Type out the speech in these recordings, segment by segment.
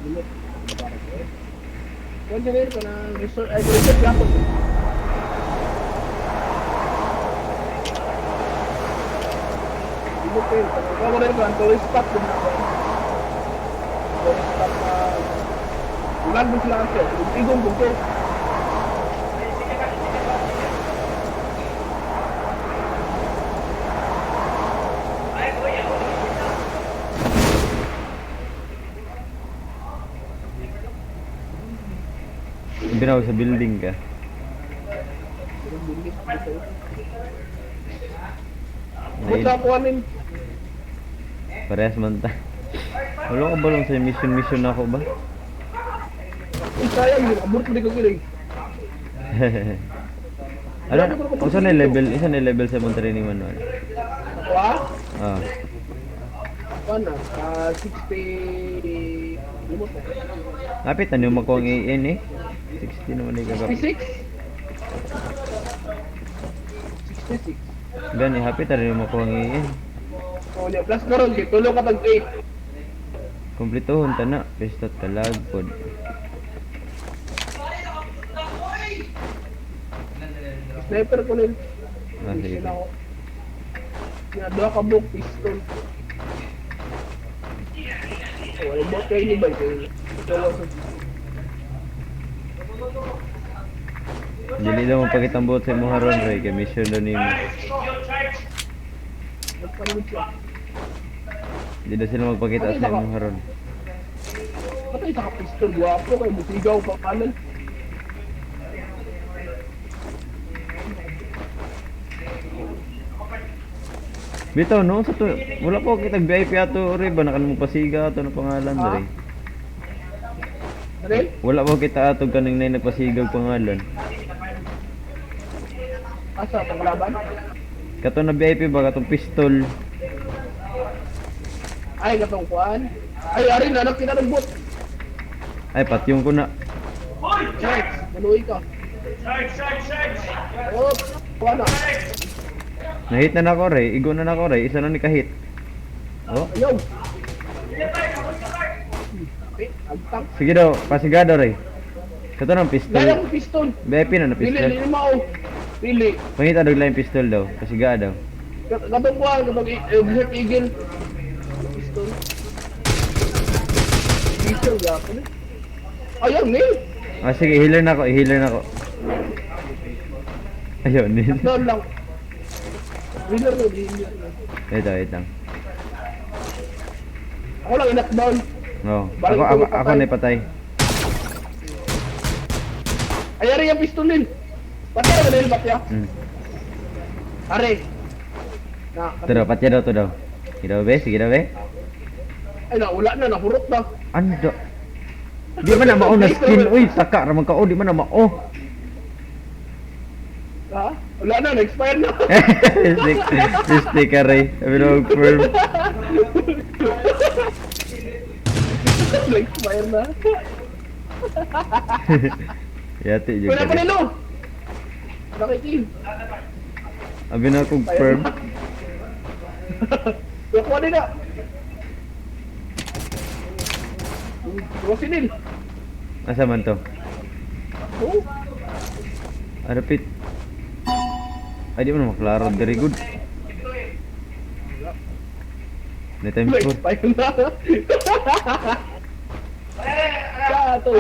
Limot. Kung dyan ko na resort, ay resort yapon. Limot kayo. Kung rin ko, ang tourist spot din na ako. Tourist spot na ulan mo sila kasi. Igong ko. Binaw sa building ka. Ba't Dahil, na kuhanin? parehas man ta. Wala ko balong sa mission-mission ako ba? Ay, sayang yun. Abot mo di ko kilig. Ano? Unsa na level? Isa na level sa imong training manual? Ako ah? Ah. Kuha na. 60. Limot na. Lapit na niyo makuha ang AN eh. 60 naman ay kagap. 66? 66. Gani, hapit na rin makuha ang AN. Oh, yeah. Plus karon kay tulo ka tag 8. Kumpletohon ta na. Pistot kalag pod. Sniper ko nil. Ah, sige. Mission ako. Nga duha ka book pistol. Oh, wala bot kay ni ba kay tulo sa Dili daw magpakita ang buot sa imong haron Ray kay mission daw nimo. Nagpalit siya. Di daw sila magpakita sa imong haron. Patay sa ka pistol, gwapo kay musigaw pa kanan. Bitaw no sa to wala po kitag VIP ato Ray ba nakan mo pasiga ato na pangalan Ah? Ray. Ano? Wala po kita ato kaning nay nagpasigag pangalan. Asa panglaban? Kato na VIP ba katong pistol? Ay katong kuan. Ay ari na anak kita ng bot. Ay patyong ko na. Charge, maluwi ka. Charge, charge, charge! Oh, kuan na. Nahit na nako Ray, igo na nako Ray, isa na ni kahit. Oh, Ayaw. Eh, agtang. sige daw, pasigado Ray. Kato ng pistol. Dahil ang pistol. VIP na na Dili, pistol. dili mao. Dili. Pangita daw lang pistol daw, pasigado. Katong kuan, katong Desert Eagle. Pistol. Pistol gapon eh. Ayaw, Neil. Ah sige, healer na ako, healer na ako. Ayun, nil. Doon lang. Healer na, healer na. Ito, wait lang. Ako lang in-knockdown. Oo. Balik Ako, ko ako, patay. ako na patay. Ay, ari ang pistol, Neil. Patay na, Neil, patya. Ari. Na, Ito daw, patya daw to daw. Sige daw, be. Sige daw, be. Ay, na, wala na, nahurot na. Ando. Di man na mao na skin. Uy, saka ra man ka. Oh, di man na mao. Ha? Wala na, na-expire na. Stick ka, Ray. Sabi na mag-firm. Na-expire na. Yati, jud Wala ka. pa nilo. Nakikill. Abi na kog firm. Nakuha nila. Kuha si Neil. Asa man to? Oo. Ano pit? Ay, di mo na maklaro. Very good. Na times 4. Na-expire na. Kaya to.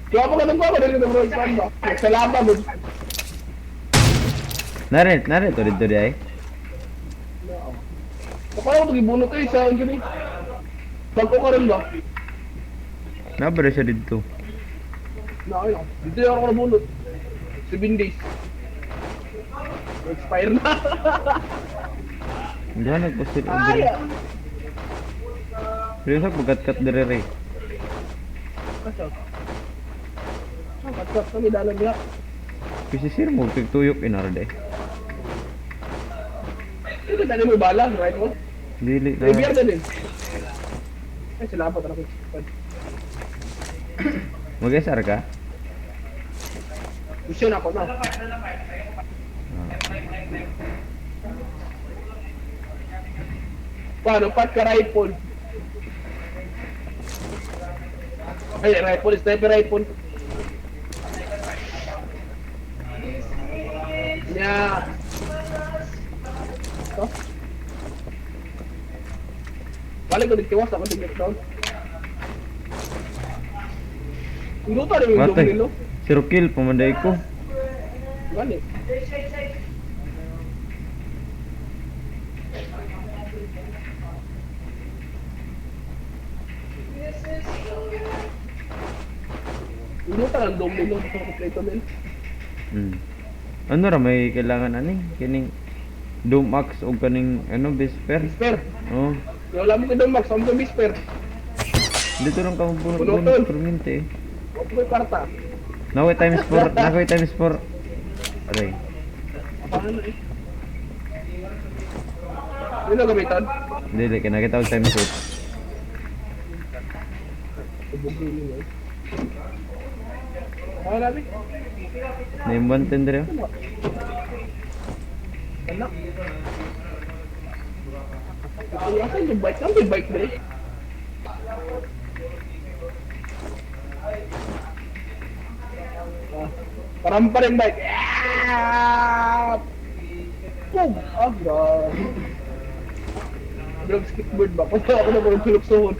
Kuha mo ka ng kuha ko. Dali na bro. Expand ba? Salamat mo. Nare, nare to dito di ay. Nakuha ko ito gibunot eh. Sa ang gini. Bago ka rin ba? Nabara siya dito. Na, ayun. Dito yung ako nabunot. 7 days. Expire na. Hindi na nagposit. Ay! Pero sa pagkat-kat dire Ray. Kaso. Kat-kat kami dalag niya. Kasi sir mo tigtuyok inarde. Ito dali mo bala, right mo? Dili May beer na. na din. Ay, salamat ako. Mag-SR ka? Mission ako na. Paano? Pat ka rifle. Ay, rifle, sniper rifle. Nya. Ito. Balik ko dito, ako dito down. Luto rin yung Matay. nilo. Zero kill, pamanday ko. Balik. Luto ang dome nilo, gusto ko kompleto nil. Ano ra may kailangan ani? Kining Doom Axe o kaning ano Vesper? Whisper. Oh. Wala mo kay Dome Max, amo kay Whisper. Dito lang ka Puno, magbunot tol. permente eh. Wa ko kwarta. Nakoy times 4, nakoy times 4. Aray. Paano eh? Yun ang gamitan? Dili kay nakita og times 8. Ubog yun eh. Okay namin. Name 110 dire. Anak. Ito asan yung bike? Ano yung bike ba eh? Ah, parang pa rin bike. Ah! Boom! Ah, grabe. Grabe skateboard ba? Punta ako na parang sulok-suhod.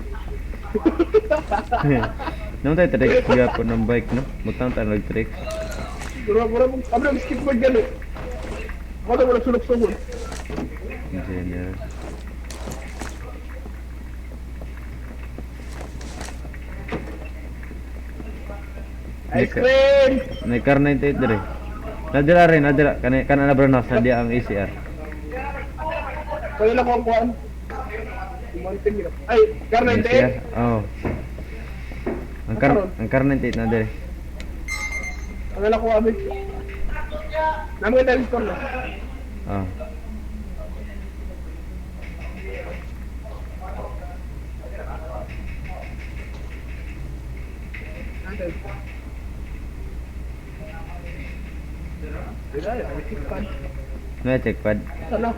Nung tayo tricks gyapon ng bike no. Butang tayo nag tricks. Mura, mura, mura, skateboard gano'n. Ako na parang sulok-suhod. Engineer. Ice cream! May car 98 dire. Nadira rin, nadira. Kana kana na bro no, sa diya ang ACR. Kaya lang ko ang kuhan. Mountain gina. Ay, car 98? Oh. Ang car 98 na dire. Ang alam ko abi. Namin kita store no. Oh. Na check pad. Sana.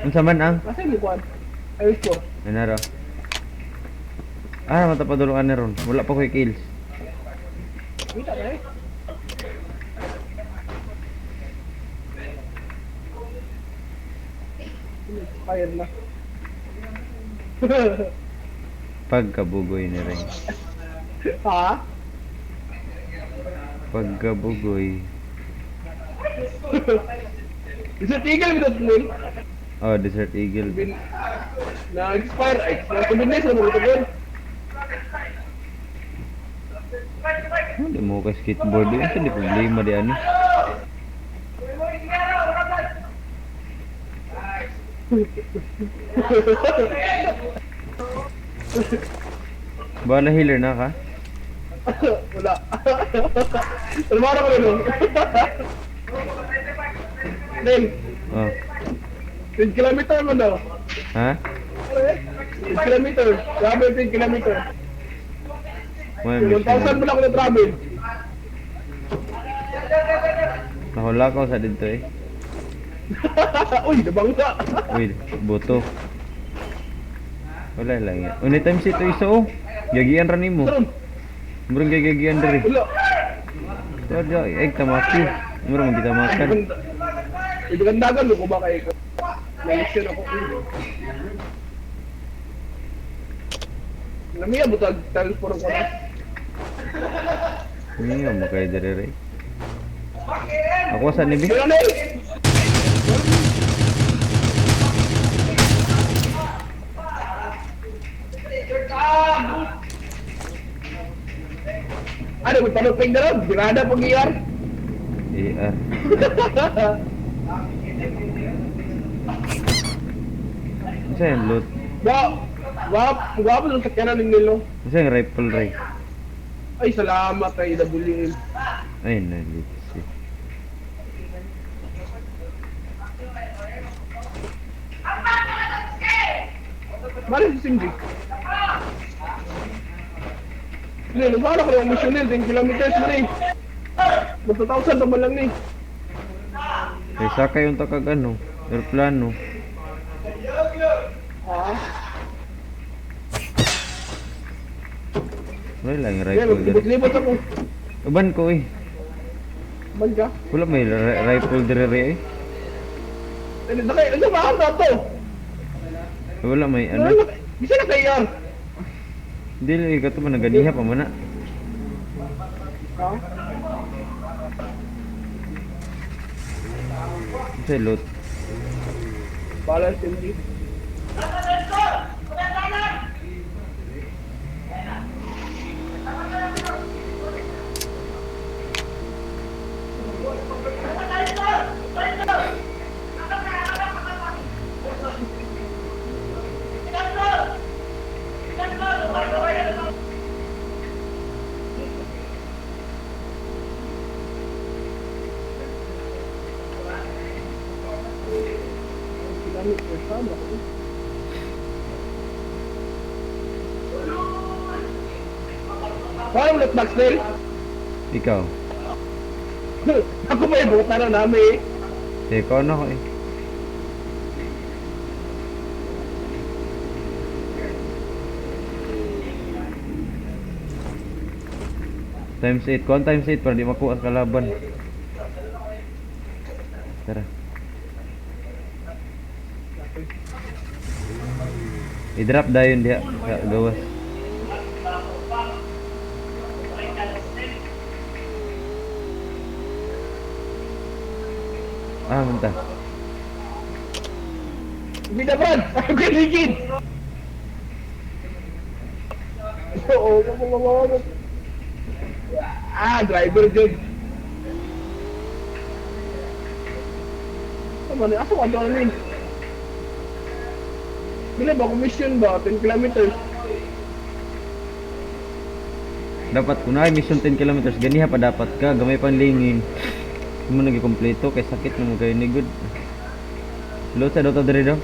Unsa man ang? Asa yung kuhan? Ay, store. Ano ra? Ah, mata padulungan ni ron. Wala pa ko'y kills. Kita na eh. Expired na. Pagkabugoy ni Ring. Ha? Pagkabugoy. Desert Eagle with that. Oh, Desert Eagle. Bin, na-expire. Ay, na 7 days na mga. Hindi mo ka skateboard. Yun, hindi problema di ano. Bala healer na ka? Wala. Trabaho ko yun. Neil, Oh. 10 kilometer man daw. Ha? 10 kilometer. Travel 10 kilometer. May 1,000 mission. mo lang ako na travel. Nahula ko sa dito eh. Uy, nabangga. Uy, boto. Wala lang yan. Unay times ito isa oh. Gagian ra nimo. Murang gagagian diri. Wala. Ito, ay tamaki. Murang magitamakan. Idagandagan mo ko ba kayo? Na-mission ako. Lamiya mo tag teleport ko na. Hindi mo kay diri re. Ako sa nibi. Wala na eh. Ano, may panuping na ron. Birada pag ER. AR. Unsa yung loot? Wa, wa, wa pa sa sakyanan ng nilo. Unsa yung rifle ray? Ay, salamat kay AWM. Ay, nalitsi. Bali si Cindy. Hindi, nagwala ko ng mission nil, 10 kilometers na eh. Magta 1,000 naman lang ni. Kay sakay yung takag ano, aeroplano. Ha? Wala lang Kaya, rifle dere. libot-libot ako. Uban ko eh. Man ka? Wala may rifle dere re eh. Ano na kayo? Ano ba ang to? Wala may ano. Ano? Bisa na kayo yan. Dili ka to man naganiha pa man na. Ha? Sa loot. Balance MG. Ginamit ko siya, ako. Paano ulit, Maxwell? Ikaw. Ako ba yung buta na namin eh? Ikaw na ako eh. Times 8. Kuhan times 8 para di makuha sa kalaban. Tara. I-drop dayon diha sa gawas. Ah, munta. Hindi na, Brad! Ako galigid! Oo, oo, oo, oo. Ah, driver dyan. Tama na, asa ko ito na Bila ba, commission ba? 10 kilometers. Dapat kung naay mission 10 kilometers ganiha pa dapat ka gamay pang lingin. Hindi mo nagikompleto kay sakit na mo kayo ni good. Load sa dota diri daw.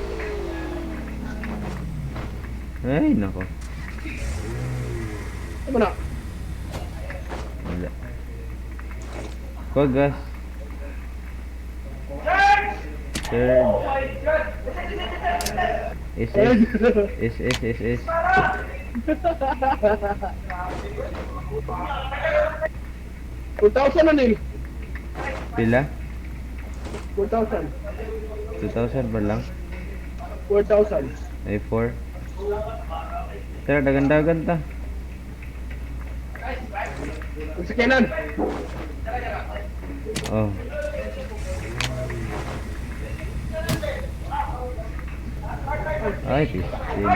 Ay nako. Tama na. Wala. Kuha gas. Third. S S S S S S. 2,000 na nil. Pila? 4,000. 2,000 ba lang? 4,000. Ay 4. Tara dagan-dagan ta. Magsakyanan. Oh. Ay, pistin.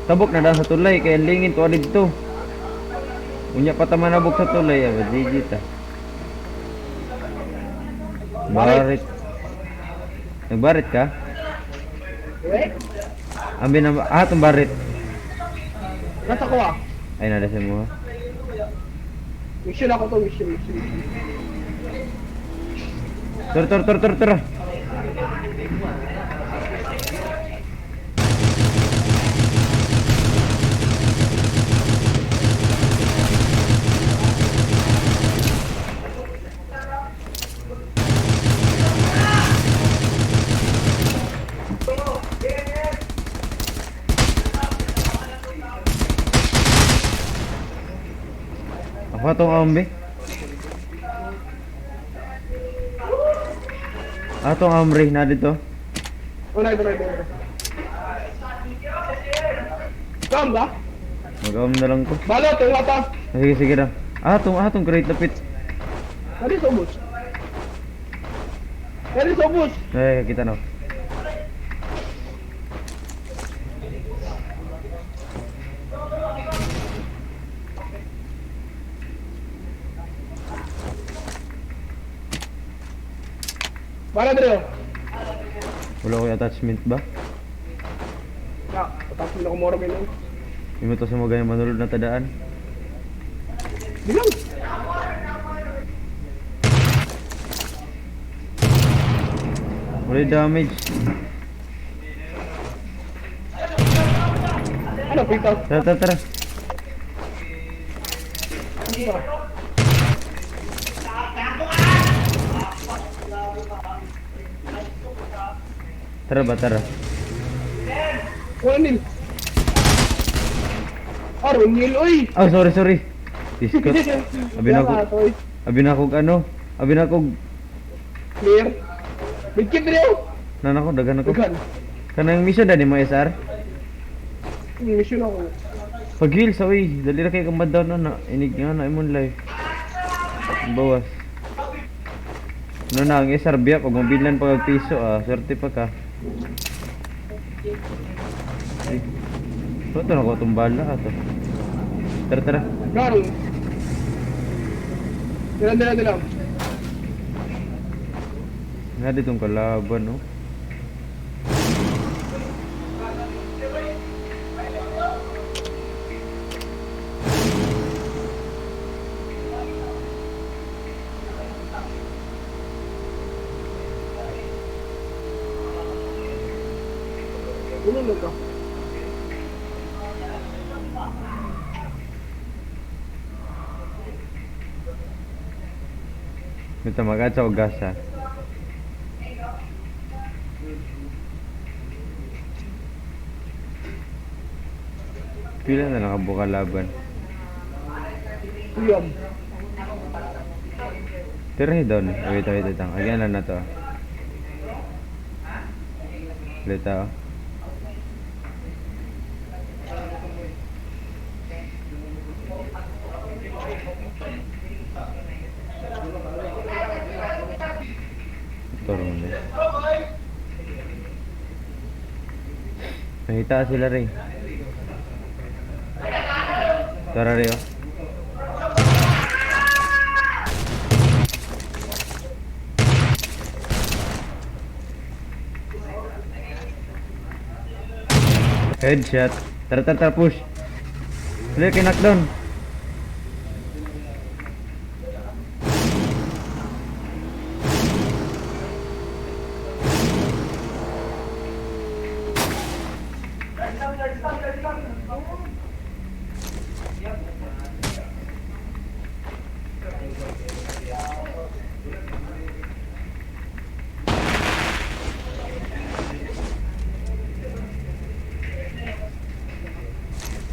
Tabok na daan sa tulay kay ang lingin tuwa didto. Unya pa ta manabok sa tulay, aba GG ta. Barit. Nagbarit ka? Eh? Ambi na ah, tong barit. Nasa ko ah. Ay nada sa mo. Ha? Mission ako to, mission, mission, mission. Tur tur tur tur tur. Ako tong ambi. Atong amri na dito. Wala, ito, ito, ito. Kam ba? Mag-aam na lang ko. Balo, tunga pa. Ah, sige, sige na. Ah, tong great lapit. Dali sa ubos. Dali sa ubos. Ay, kita na. Bala, Dre. oh. Wala ko yung attachment ba? Ya, tapos na kumoro kayo. Hindi mo to sa mga ganyan manulod na tadaan. Bilang. Wala yung damage. Ano, pita? Tara, tara, tara. Ano ba? Tara ba, tara. Wala nil. Ah, Ronil, oy! Oh, sorry, sorry. Disco. Abi na ko. Wala, oy. Abi na kog ano? Abi na kog Clear. Medkit rin oh. Nana ko daghan ako. Daghan. Kanang mission dani mo SR. May mission ako. Pag heal sa uy, dali ra kay kang down na na inig nga na imong life. Bawas. No na ang SR biya pag mabilan pag piso ah, swerte pa ka. Ay. So ito na ko itong bala ato. Tara tara. Garong. Dila, dila, dila. Nga ditong kalaban no. Uno lang ka. Mita mag sa gasa. Pila na lang kabuka laban. Uyam. Tira doon. Wait, wait, wait lang. Again lang na to. Ah. Ulit ah. Ito rin eh. Nakita sila rin. Tara rin oh. Headshot. Tara, tara, tara, push. Clear kay knockdown.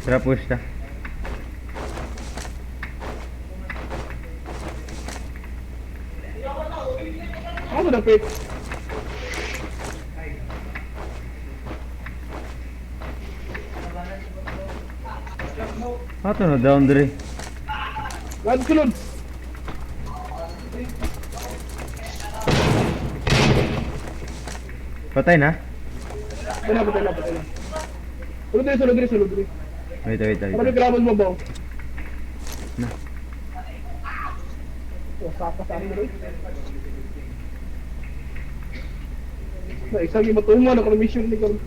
Tara, push ta. Ako na pit. Ato na down dire. One sulod. Patay na? Patay na, patay na, patay na. Sulod rin, sulod rin, sulod rin. Wait, wait, wait. Marami kalaban mo ba? Na. Oh, saka sa akin rin. Na, isang yung matumo na mission ni Karon.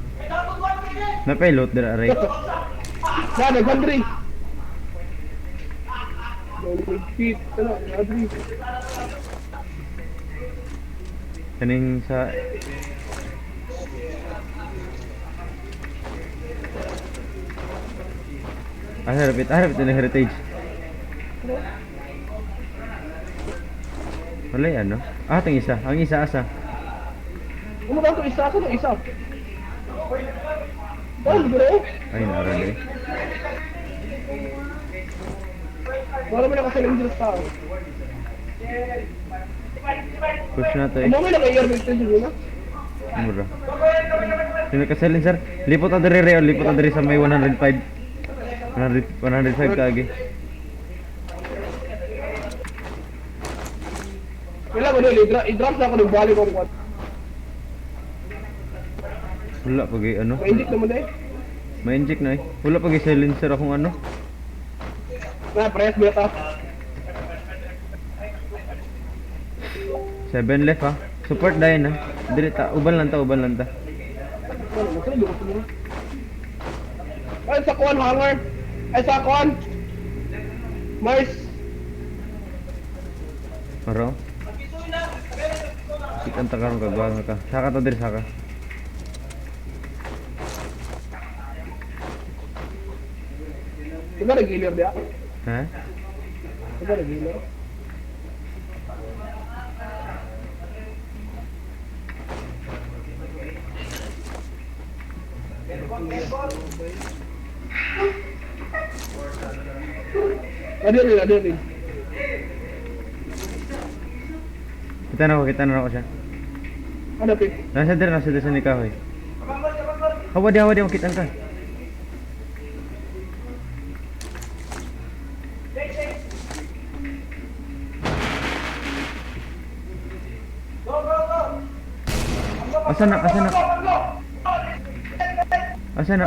Napay-loot dira aray. Na, nag-hundred. Medkit. Ano, nag-hundred. Kaning sa Ah, harapit, ah, harapit na heritage. Wala yan, no? Ah, itong isa. Ang isa, asa. Ano ba ito? Isa? Saan ang isa? Oh, bro. Ay, naroon eh. Wala mo nakasalang dyan sa tao. Push na to eh. Ano mo naka-air vent siguro? Mura. Sino ka sir? Lipot ang diri Reo, lipot ang diri sa may 105. 100, 105 kaagi. Wala mo nun, i-drop na ako ng balik kong kwat. Wala pag ano. Ma-inject naman eh. Ma-inject na eh. Wala pag silencer akong ano. Na, press beta. 7 left ah. Support dahil na. Dili ta, uban lang ta, uban lang ta. Ano, nagsunod ako siguro. Ay, sa kuwan, hanger. Ay, sa kuwan. Mars. Maro. Sikan ta karon kagwa ka. Saka ta diri saka. Diba nag-healer niya? Ha? Diba nag-healer? Adil, adil. Kita na ako siya. Ano, pip? Nasa dire sa ni Kahoy. Hawa di, makita ka. Asa na, asa na? Asa na?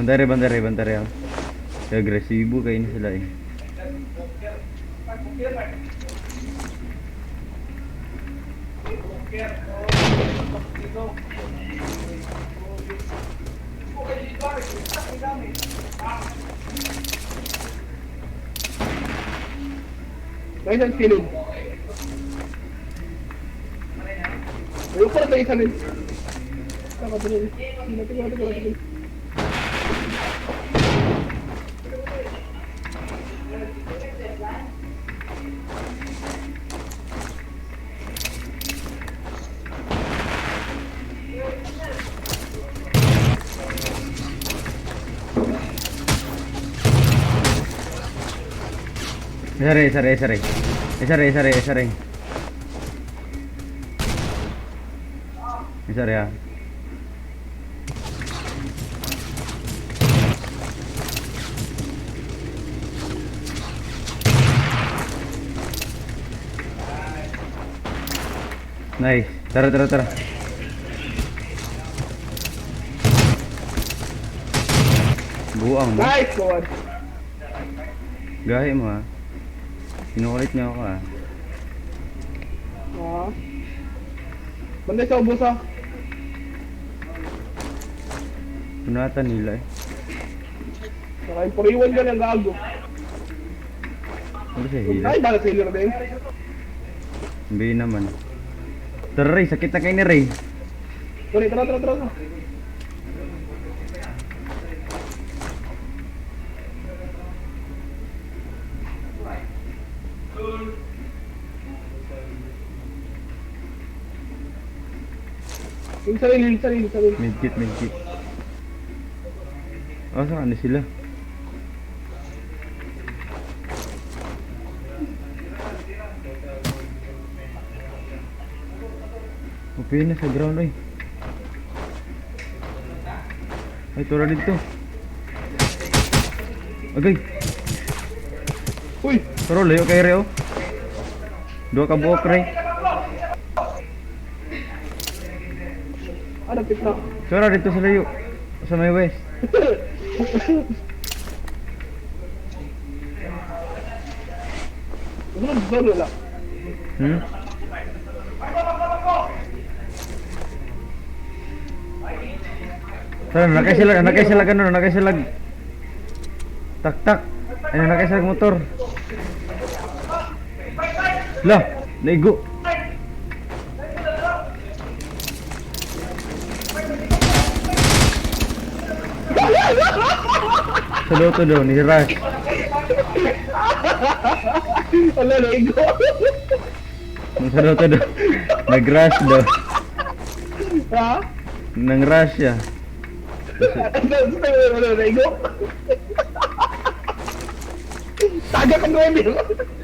Bantay, bantay, bantay. Ah. Agresibo kayo ni sila eh. Nice and feeling. Ayun pala sa isa rin. Tama, tuloy. Tingnan, tingnan, tingnan, tingnan. Isa rin, isa rin, isa rin. Isa rin, isa rin, isa rin. Isa rin ah. Nice. Tara, tara, tara. Buang mo. Nice one. Gahi mo ah. Kinukulit niyo ako ah. Ah. Banda sa ubos ah. Punatan nila eh. Saka yung puriwan ka ng gago. Ano siya hila? Ay, bala sa ilo na ba yun? Hindi naman. Tara Ray, sakit na kayo ni Ray. Sorry, tara, tara, tara. Yung sarili, yung sarili, yung sarili. Medkit, medkit. Oh, saan na sila? Okay na sa ground oy. Ay, tura dito. Agay, Uy! pero layo kay Reo. Dua ka buok Ray. Ah, nagpit na. Sura dito sa layo. Sa may west. Gusto mo, sorry lang. Hmm? Tara, nakay sila, nakay sila ganun, nakay sila. Tak tak. Ay, nakay sila motor. Lah, naigo. Sa loto daw ni Rush. Wala, naigo. Sa loto daw. Nag-rush daw. Ha? Nang rush siya. Wala, naigo. Taga kang 9.